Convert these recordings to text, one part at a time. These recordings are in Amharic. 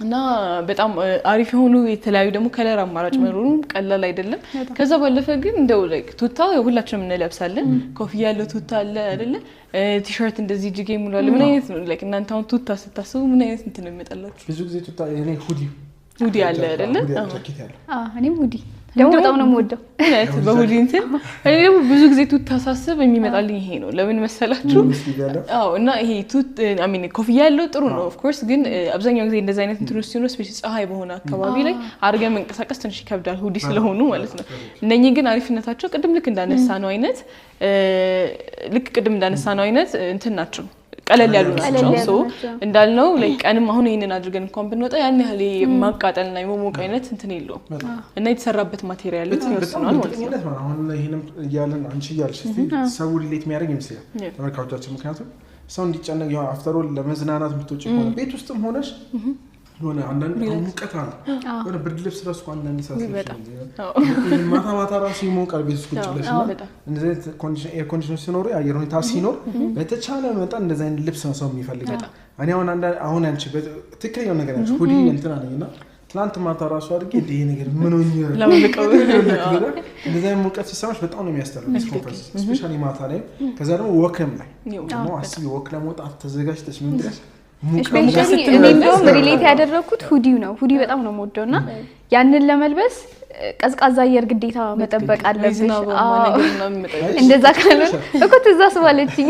እና በጣም አሪፍ የሆኑ የተለያዩ ደግሞ color አማራጭ መኖሩም ቀላል አይደለም። ከዛ ባለፈ ግን እንደው like ቱታ ሁላችንም እንለብሳለን። ኮፍያ ያለው ቱታ አለ አይደለ? ቲሸርት እንደዚህ እጅጌ ሙሉ አለ። ምን አይነት ነው like እናንተ አሁን ቱታ ስታስቡ ምን አይነት እንትን ነው የሚመጣላችሁ? ብዙ ጊዜ ቱታ እኔ hoodie hoodie አለ አይደለ? Hoodie ያለው፣ ጃኬት ያለው። አዎ፣ እኔም hoodie ደግሞ በጣም ነው የምወደው። እውነት በ hoodie እንትን እኔ ደግሞ ብዙ ጊዜ ቱታ ሳስብ የሚመጣልኝ ይሄ ነው። ለምን መሰላችሁ? Sleeve ያለው። አዎ፣ እና ይሄ ቱት I mean ኮፍያ ያለው ጥሩ ነው of course፣ ግን አብዛኛው ጊዜ እንደዚህ አይነት እንትኖች ሲሆኑ especially ፀሐይ በሆነ አካባቢ ላይ አድርገን መንቀሳቀስ ትንሽ ይከብዳል፣ hoodie ስለሆኑ ማለት ነው። እነኚህ ግን አሪፍነታቸው ቅድም ልክ ቅድም እንዳነሳ ነው አይነት እንትን ናቸው፣ ቀለል ያሉ ቀለል ናቸው። ያሉ So ናቸው። እንዳልነው like ቀንም አሁን ይህንን አድርገን እንኳን ብንወጣ ያን ያህል የማቃጠልና የመሞቅ አይነት እንትን የለውም እና የተሰራበት material በጣም ይወስነዋል ማለት ነው። በእርግጠኝነት ማለት አሁን ይሄንም እያለን አንቺ እያልሽ እስኪ ሰው relate የሚያደርግ ይመስለኛል ተመልካቾቻችን። ምክንያቱም ሰው እንዲጨነቅ ያው after all ለመዝናናት የምትወጪ ከሆነ ቤት ውስጥም ሆነሽ የሆነ አንዳንድ አሁን ሙቀት አለ፣ የሆነ ብርድ ልብስ ራሱ እኮ አንዳንድ ሰዓት ለብሽ በጣም። ነው። ማታ ማታ ራሱ ይሞቃል ቤት ውስጥ ቁጭ ብለሽ እና በጣም። እንደዚህ አይነት condition air condition ሲኖሩ የአየር ሁኔታ ሲኖር በተቻለ መጠን እንደዚህ አይነት ልብስ ነው ሰው የሚፈልገው። እኔ አሁን አንዳንድ አሁን አንቺ ትክክለኛው ነገር ያልሽ hoodie እንትን አለኝ እና ትናንት ማታ ራሱ አድርጌ እንደ ይሄ ነገር ምን ሆኜ ነው? ለማለቀው። እንደዚህ አይነት ሙቀት ሲሰማሽ በጣም ነው የሚያስጠላው። Discomfort especially ማታ ላይ፣ ከዛ ደግሞ walk ም ላይ ደግሞ አስቢ፣ walk ለመውጣት ተዘጋጅተሽ ምን ብለሽ ሙቀት Especially እኔ እንደውም relate ያደረግኩት hoodie ው ነው። Hoodie በጣም ነው የምወደው እና ያንን ለመልበስ ቀዝቃዛ አየር ግዴታ መጠበቅ አለብሽ። ዝናባማ ነገር ምናምን መጠበቅ። እንደዛ ካልሆነ እኮ ትዝ አስባለችኝ።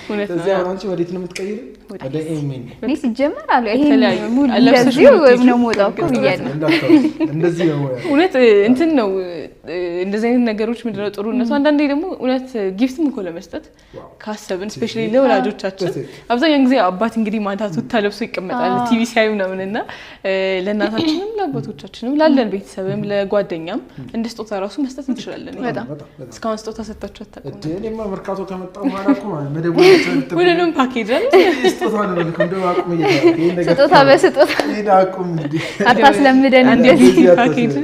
እውነት ነው። ስለዚህ አሁን አንቺ ወዴት ነው የምትቀይሪው? ወደ ኤሜን። እኔ ሲጀመር አሉ ይሄን የተለያዩ ሙሉ ለብሰሽ እንደዚሁ ነው የምትሄጂው። ነው የምወጣው እኮ ብያለሁ። እንደዚህ ነው ወይ? እውነት እንትን ነው እንደዚህ አይነት ነገሮች ምንድነው ጥሩነቱ፣ አንዳንዴ ደግሞ እውነት gift ም እኮ ለመስጠት ካሰብን especially ለወላጆቻችን አብዛኛውን ጊዜ አባት እንግዲህ ማታ ቱታ ለብሶ ይቀመጣል ቲቪ ሲያዩ ምናምን እና ለእናታችንም ለአባቶቻችንም ላለን ቤተሰብም ለጓደኛም እንደ ስጦታ ራሱ መስጠት እንችላለን። በጣም። በጣም በጣም። እስካሁን ስጦታ ሰጥታችሁ አታውቁም? እንደ እኔማ መርካቶ ከመጣሁ በኋላ እኮ ማለት መደወል ሁሉንም ፓኬጅ አይደል? ስጦታ ነው የምልከው። እንደው አቁም እየተባልኩ ይሄን ነገር ስጦታ በስጦታ ይሄን አቁም እንዴ። አታስለምደን አንዴ እንደዚህ። ፓኬጅ።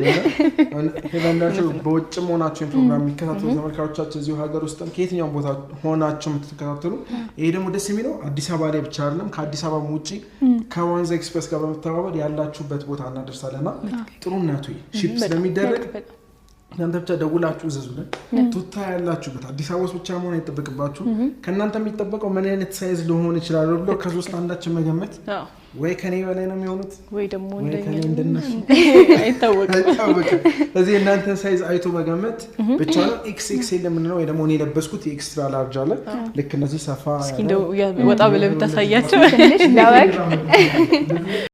ሄዳንዳችሁ በውጭም ሆናችሁ ፕሮግራም የሚከታተሉ ተመልካቾቻችን፣ እዚሁ ሀገር ውስጥም ከየትኛውም ቦታ ሆናችሁ የምትከታተሉ፣ ይሄ ደግሞ ደስ የሚለው አዲስ አበባ ላይ ብቻ አይደለም፣ ከአዲስ አበባ ውጭ ከዋንዛ ኤክስፕሬስ ጋር በመተባበር ያላችሁበት ቦታ እናደርሳለን እና ጥሩነቱ ship ስለሚደረግ እናንተ ብቻ ደውላችሁ እዘዙልን። ቱታ ያላችሁበት አዲስ አበባ ውስጥ ብቻ መሆን አይጠበቅባችሁ። ከእናንተ የሚጠበቀው ምን አይነት size ሊሆን ይችላል ብሎ ከሶስት አንዳችን መገመት፣ ወይ ከኔ በላይ ነው የሚሆኑት ወይ ደግሞ ወይ እንደኛ ከኔ እንደነሱ አይታወቅም። አይታወቅም። ስለዚህ እናንተን size አይቶ መገመት ብቻ ነው። XXL የምንለው ወይ ደግሞ እኔ የለበስኩት የ extra large አለ። ልክ እነዚህ ሰፋ እስኪ ያለ እንደው ወጣ ብለህ ብታሳያቸው። ትንሽ ለወግ